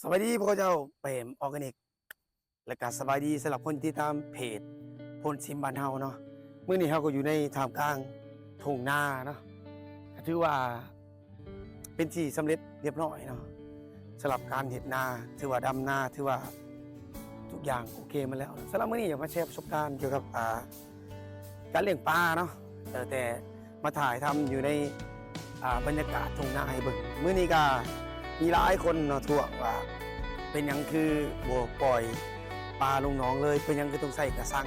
ສະບາຍດີພວກເຈົ້າ ປາແຫມ Organic ແລະກະສະບາຍດີສຳລັບຄົນທີ່ຕິດຕາມເພຈໂພນຊິມບ້ານເຮົາເນາະ. ມື້ນີ້ເຮົາກໍຢູ່ໃນທ່າມກາງທົ່ງນາເນາະ ກໍຖືວ່າເປັນທີ່ສຳເລັດລຽບຮ້ອຍເນາະ. ສຳລັບການເຮັດນາ ຖືວ່າດຳນາ ຖືວ່າທຸກຢ່າງໂອເຄໝົດແລ້ວ. ສຳລັບມື້ນີ້ຢາກມາແຊປະສົບການກ່ຽວກັບ ອ່າ ການລ້ຽງປາເນາະ ເອີ ແຕ່ມາຖ່າຍທຳຢູ່ໃນ ອ່າ ບັນຍາກາດທົ່ງນາໃຫ້ເບິ່ງ. ມື້ນີ້ກະມີຫຼາຍຄົນເນາະ ທ້ວງວ່າເປັນຫຍັງຄືບໍ່ປ່ອຍປາລົງໜອງເລີຍ ເປັນຫຍັງຄືຕ້ອງໃຊ້ກະຊັງ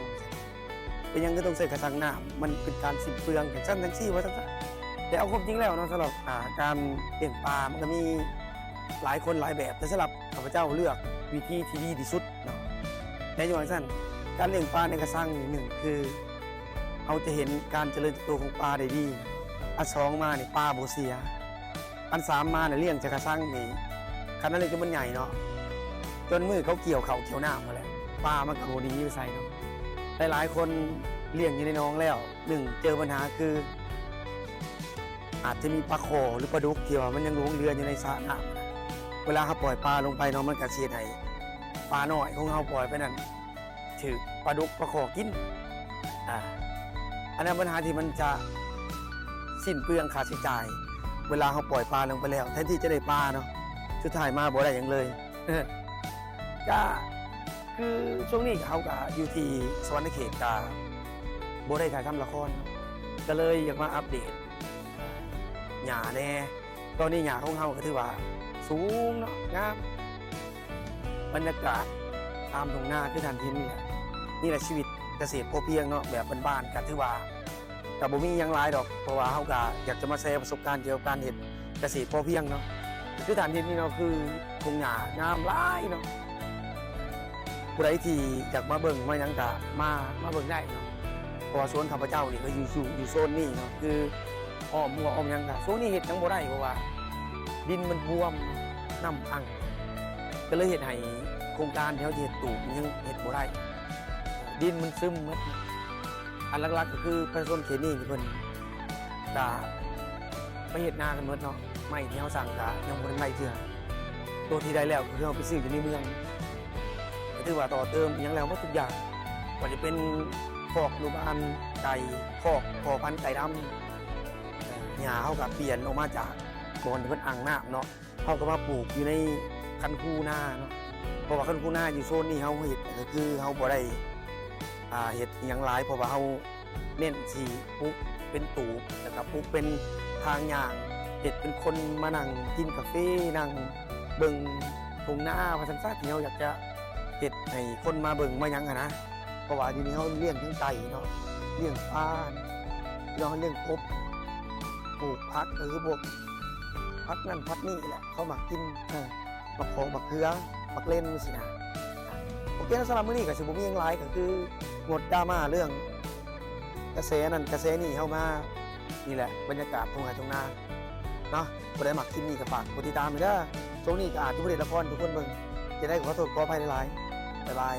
ເປັນຫຍັງຄືຕ້ອງໃຊ້ກະຊັງນ້ຳ ມັນເປັນການສິ້ນເປືອງ ຈັ່ງຊັ້ນຈັ່ງຊີ້ ວ່າຊັ້ນຊະ. ແຕ່ເອົາຄວາມຈິງແລ້ວເນາະ ສຳລັບ ອ່າ ການລ້ຽງປາ ມັນກະມີຫຼາຍຄົນຫຼາຍແບບ ແຕ່ສຳລັບຂ້າພະເຈົ້າເລືອກວິທີທີ່ດີທີ່ສຸດເນາະ. ແຕ່ຈັ່ງຊັ້ນ ການລ້ຽງປາໃນກະຊັງນີ້ ໜຶ່ງຄື ເຮົາຈະເຫັນການຈະເລີນເຕີບໂຕຂອງປາໄດ້ດີ. ອັນສອງມານີ້ ປາບໍ່ເສຍ. ອັນສາມມານີ້ ລ້ຽງໃສ່ກະຊັງນີ້ ຄັນເຮົາລ້ຽງຈົນມັນໃຫຍ່ເນາະ ຈົນມື້ເຂົາກ່ຽວເຂົ້າກ່ຽວນ້ຳຫັ້ນແຫຼະ ປາມັນກໍບໍ່ໜີຢູ່ໃສເນາະ. ຫຼາຍໆຄົນລ້ຽງຢູ່ໃນໜອງແລ້ວ ໜຶ່ງ ເຈີບັນຫາຄື ອາດຈະມີປາຄໍ່ ຫຼື ປາດຸກທີ່ວ່າມັນຍັງຫຼົງເຫຼືອຢູ່ໃນສະນ້ຳ. ເວລາເຮົາປ່ອຍປາລົງໄປເນາະ ມັນກໍຊິເຮັດໃຫ້ປານ້ອຍຂອງເຮົາປ່ອຍໄປນັ້ນ ຖືກປາດຸກປາຄໍ່ກິນ. ອາ ອັນນັ້ນບັນຫາທີ່ມັນຈະສິ້ນເປືອງຄ່າໃຊ້ຈ່າຍ ເວລາເຮົາປ່ອຍປາລົງໄປແລ້ວ ແທນທີ່ຈະໄດ້ປາເນາະ ສຸດທ້າຍມາບໍ່ໄດ້ຫຍັງເລີຍ. ກະຄືຊ່ວງນີ້ເຮົາກະຢູ່ທີ່ສະຫວັນນະເຂດ ກະບໍ່ໄດ້ຖ່າຍທຳລະຄອນ ກະເລີຍຢາກມາອັບເດດຫຍ້າແດ່. ຕອນນີ້ຫຍ້າຂອງເຮົາກໍຖືວ່າສູງເນາະ ງາມ. ບັນຍາກາດຕາມທົ່ງນາຄືທ່ານເຫັນນີ້ແຫຼະ ນີ້ແຫຼະຊີວິດກະເສດພໍພຽງເນາະ ແບບບ້ານໆ ກໍຖືວ່າກໍບໍ່ມີຫຍັງຫຼາຍດອກ ເພາະວ່າເຮົາກໍຢາກຈະມາແຊປະສົບການກ່ຽວກັບການເຮັດກະເສດພໍພຽງເນາະ. ຄືທ່ານເຫັນນີ້ເນາະ ຄືທົ່ງຫຍ້າງາມຫຼາຍເນາະ. ຜູ້ໃດທີ່ຢາກມາເບິ່ງມາຫຍັງກໍມາ ມາເບິ່ງໄດ້ເນາະ ເພາະວ່າສວນຂ້າພະເຈົ້ານີ້ກໍຢູ່ ຢູ່ ຢູ່ໂຊນນີ້ເນາະ ຄືອ້ອມຮົ້ວອ້ອມຫຍັງກໍ ຊ່ວງນີ້ເຮັດຫຍັງບໍ່ໄດ້ ເພາະວ່າດິນມັນບວມ ນ້ຳອັ່ງ ກໍເລີຍເຮັດໃຫ້ໂຄງການທີ່ເຮົາຈະເຮັດຕູບມັນຍັງເຮັດບໍ່ໄດ້ ດິນມັນຊຶມໝົດ. ອັນຫຼັກໆກໍຄືປະຊາຊົນເຂດນີ້ທີ່ເພິ່ນກະໄປເຮັດນາກັນໝົດເນາະ ໄມ້ທີ່ເຮົາສັ່ງກະຍັງບໍ່ທັນໄດ້ເທື່ອ ໂຕທີ່ໄດ້ແລ້ວກໍຄືເຮົາໄປຊື້ຢູ່ໃນເມືອງ ກໍຖືວ່າຕໍ່ເຕີມອີ່ຫຍັງແລ້ວໝົດທຸກຢ່າງ ບໍ່ວ່າຈະເປັນຄອກລູກອານໄກ່ ຄອກພໍ່ພັນໄກ່ດຳ ຫຍ້າເຮົາກໍປ່ຽນອອກມາຈາກບ່ອນທີ່ເພິ່ນອັ່ງນ້ຳເນາະ ເຮົາກໍມາປູກຢູ່ໃນຄັນຄູນາເນາະ ເພາະວ່າຄັນຄູນາຢູ່ໂຊນນີ້ເຮົາເຮັດກໍຄືເຮົາບໍ່ໄດ້ ອ່າ ເຮັດອີ່ຫຍັງຫຼາຍ ເພາະວ່າເຮົາເນັ້ນຊິປຸກເປັນຕູບ ແລ້ວກໍປຸກເປັນທາງຍ່າງ ເຮັດເປັນຄົນມານັ່ງກິນກາເຟ ນັ່ງເບິ່ງທົ່ງນາວ່າຊັ້ນຊະ ທີ່ເຮົາຢາກຈະເຮັດໃຫ້ຄົນມາເບິ່ງມາຫຍັງຫັ້ນນະ. ເພາະວ່າຢູ່ນີ້ເຮົາລ້ຽງທັງໄກ່ເນາະ ລ້ຽງປາ ແລ້ວເຮົາລ້ຽງກົບ ປູກຜັກ ກໍຄືພວກຜັກນັ້ນຜັກນີ້ແຫຼະ ເຂົາມັກກິນ ເອີ ໝາກຂອງ ໝາກເຂືອ ໝາກເລັ່ນ ຊີ້ນະ. ໂອເຄເນາະ ສຳລັບມື້ນີ້ກໍຊິບໍ່ມີຫຍັງຫຼາຍ ກໍຄືງົດດຣາມາເລື່ອງກະແສນັ້ນກະແສນີ້ ເຮົາມາ ນີ້ແຫຼະ ບັນຍາກາດທົ່ງໄຮ່ທົ່ງນາເນາະ. ຜູ້ໃດມັກຄລິບນີ້ກໍຝາກກົດຕິດຕາມແດ່ເດີ. ຊ່ວງນີ້ກໍອາດຈະບໍ່ໄດ້ລະຄອນໃຫ້ທຸກຄົນເບິ່ງ ຈັ່ງໃດກໍຂໍໂທດຂໍອະໄພຫຼາຍໆ. ບາຍບາຍ.